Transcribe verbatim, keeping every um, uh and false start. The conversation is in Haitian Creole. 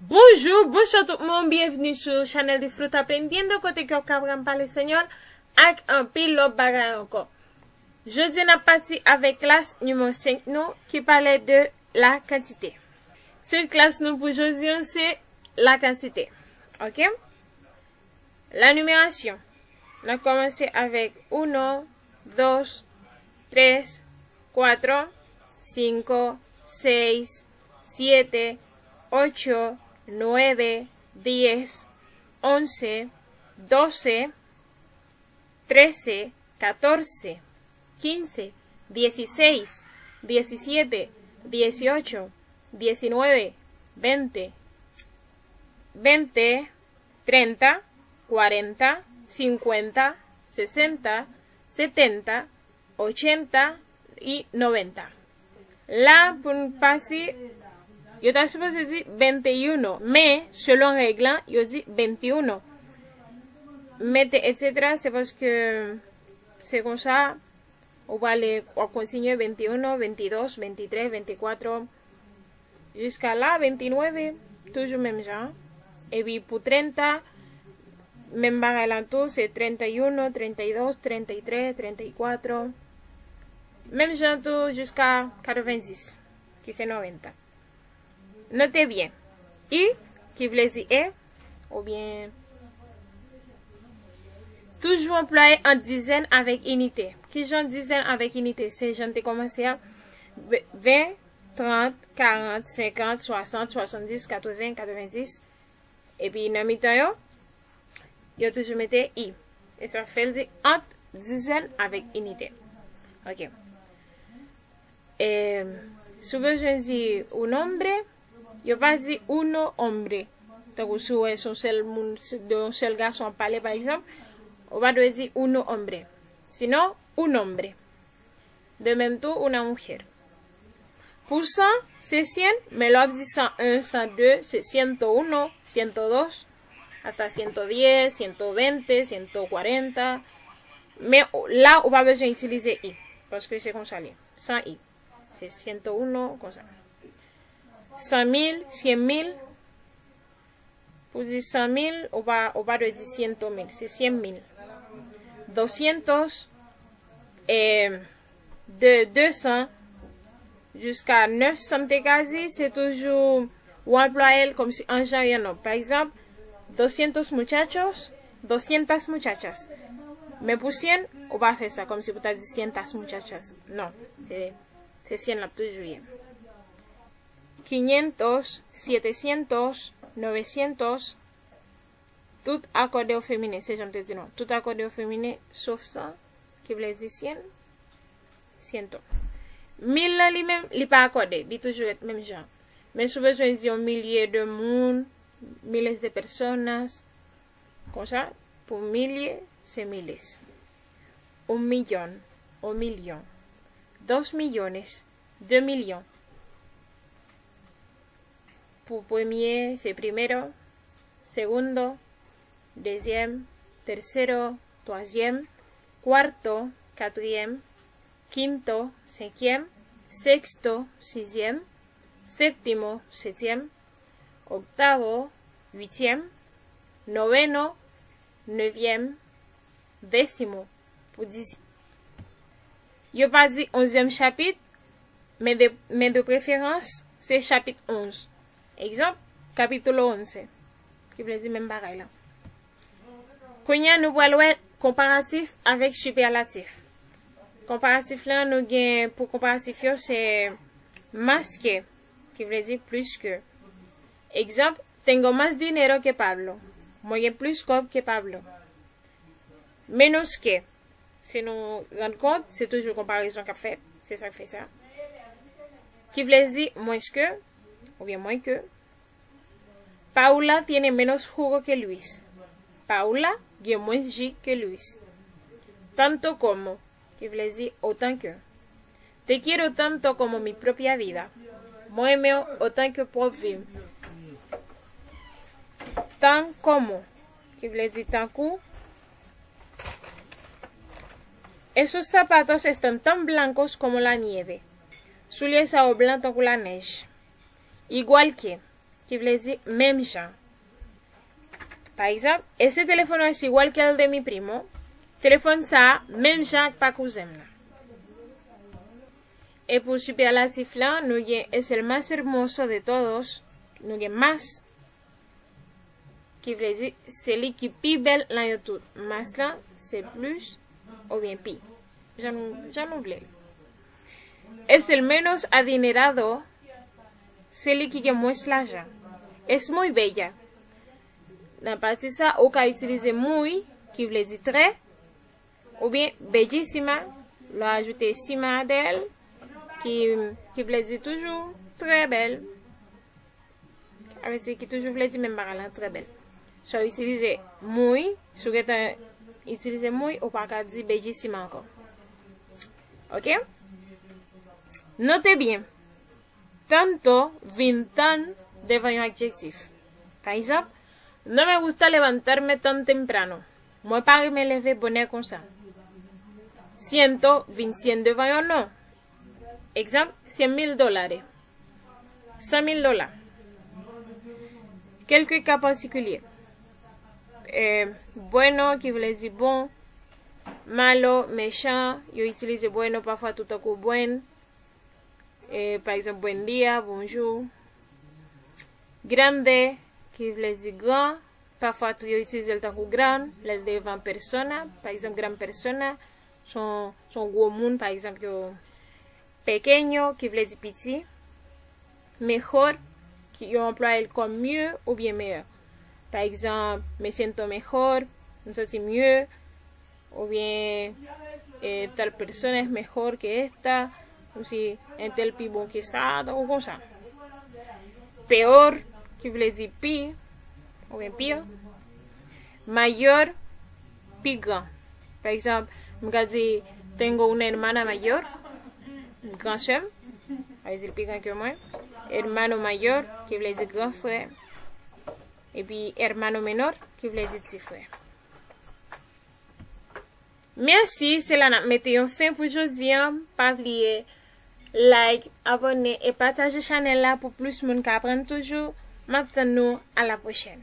Bonjou, bonswa tout moun, byenvni sou chanèl Disfruta Aprendiendo, kote ke w ka aprann pale espanyòl ak anpil lòt bagay ankò. Jodi a n ap pati avèk klas nimewo senk nou ki pale de la kantite. Tit klas nou pou jodi a se la kantite. Ok? La numeración. N ap kòmanse avèk uno, dos, tres, cuatro, cinco, seis, siete, ocho, nueve, diez, once, doce, trece, catorce, quince, dieciséis, diecisiete, dieciocho, diecinueve, veinte, veinte, treinta, cuarenta, cincuenta, sesenta, setenta, ochenta y noventa. La, pou n pase, yo ta sipoze di veintiuno, men, selon règ lan, yo di veintiuno. Mete etsetera, se paske se konsa, ou prale, w ap kontinye veintiuno, veintidós, veintitrés, veinticuatro, jiska la, veintinueve, toujou menm jan. Epi pou treinta, menm bagay lan tou, se treinta y uno, treinta y dos, treinta y tres, treinta y cuatro. Menm jan tou jiska katrevendis, ki se noventa. Note byen. I, ki vle di e, oubyen toujou anplwaye ant dizèn avèk inite. Ki jan dizèn avèk inite? Se jan n te kòmanse a. Ven, trant, karant, senkant, swasant, swasanndis, katreven, katrevendis. Epi nan mitan yo, yo toujou mete i. E sa fè l di ant dizèn avèk inite. Ok. E, si w bezwen di un hombre, yo pa di uno hombre. Tankou si w wè se yon sèl moun, se de yon sèl gason ap pale, pa egzanp, ou pa dwe di uno hombre. Sinon, un hombre. De même tú, una mujer. Pou san, se cien, men lè w ap di san un, san de, se ciento uno, ciento dos, hasta ciento diez, ciento veinte, ciento cuarenta. Men la, ou pa bezwen itilize i, paske se konsa li, san i. Se ciento uno, konsa. San mil, cien mil. Pou di san mil, ou pa, ou pa dwe di ciento mil, se cien mil. Doscientos, eh, de deux cents jiska neuf cents, m te ka di, se toujou ou anplwaye l kòmsi an jan yon nonb. Pa egzanp, doscientos muchachos, doscientas muchachas. Men pou cien, ou pa fè sa, kòmsi pou ta di cientas muchachas. Non, se, se cien l ap toujou ye. Quinientos, setecientos, novecientos, tout akòde o feminen, se jan m te di nou. Tout akòde o feminen, sof san, ki vle di cien, ciento. Mil lan li menm, li pa akòde, li toujou ret menm jan. Men si w bezwen di yon milye de moun, miles de personas, konsa, pou milye, se miles. Un millón, o milyon. Dos millones, de milyon. Pou premye, se primero, segundo, dezyèm, tercero, twazyèm, cuarto, katriyèm, quinto, senkyèm, sexto, sizyèm, séptimo, setyèm, octavo, uityèm, noveno, nevyèm, décimo, pou dizyèm. Yo pa di onzyèm chapit, men de, men de preferans, se chapit onz. Egzanp, capítulo once, ki vle di menm bagay la. Kounye a, nou pral wè konparatif avèk sipèlatif. Konparatif la, nou gen pou konparatif yo, se más que, ki vle di plis ke. Egzanp, tengo más dinero que Pablo. Mwen gen plis kòb ke Pablo. Menos que. Si nou rann kont, se toujou konparezon k ap fèt. Se sa k fè sa. Ki vle di mwens ke, oubyen mwen ke. Paula tiene menos jugo que Luis. Paula gen mwens ji ke Luis. Tanto como, ki vle di otan ke. Te quiero tanto como mi propia vida. Mwen renmen w otan ke pwòp vi m. Tan como, ki vle di tankou. Esos zapatos están tan blancos como la nieve. Soulye sa yo blan tankou lanèj. Igual que, ki vle di menm jan. Pa egzanp, ese teléfono es igual que el de mi primo. Telefòn sa a menm jan ak pa kouzen m nan. E pou sipèlatif la, nou gen es el más hermoso de todos. Nou gen más, ki vle di se li ki pi bèl nan yo tout. Más lan, se plus oubyen pi. Jan nou, jan nou vle l. Es el menos adinerado, se li ki gen mwens lajan. Es muy bella. Nan pati sa, ou ka itilize muy, ki vle di trè, oubyen bellísima, lè w ajoute sima dèyè l, ki, ki vle di toujou trè bèl. Sa vle di ki toujou vle di menm bagay lan, trè bèl. Si w itilize muy, si w gentan itilize muy, ou pa ka di bellísima ankò. Oke? Note byen. Tanto vin tan devan yon adjektif. Pa egzanp, no me gusta levantarme tan temprano. Mwen pa renmen leve bonè konsa. Ciento vin cien devan yon non. Egzanp, cien mil dólares. San mil dola. Kèlke ka patikilye. Eh, bueno, ki vle di bon. Malo, mechan. Yo itilize bueno pafwa tou tankou buen. E, pa egzanp, buen día, bonjou. Grande, ki vle di gran. Pafwa tou yo itilize l tankou gran, lè l devan persona. Pa egzanp, gran persona, se yon, se yon gwo moun, pa egzanp, yo pequeño, ki vle di piti. Mejor, ki yo anplwaye l kòm mieux oubyen meilleur. Pa egzanp, me siento mejor, m santi mieux. Oubyen, eh, tal persona es mejor que esta, kòmsi entèl pi bon ke sa, tankou konsa. Peor, ki vle di pi, oubyen pi. Mayor, pi gran. Pa egzanp, m ka di, tengo una hermana mayor, gran sè m, sa vle di l pi gran ke mwen. Hermano mayor, ki vle di gran frè. Epi hermano menor, ki vle di ti frè. Mèsi, se la n ap mete yon fen pou jodi a. Pa bliye like, abòne e pataje chanèl la pou plis moun ka aprann toujou. M ap tann nou a la pwochèn.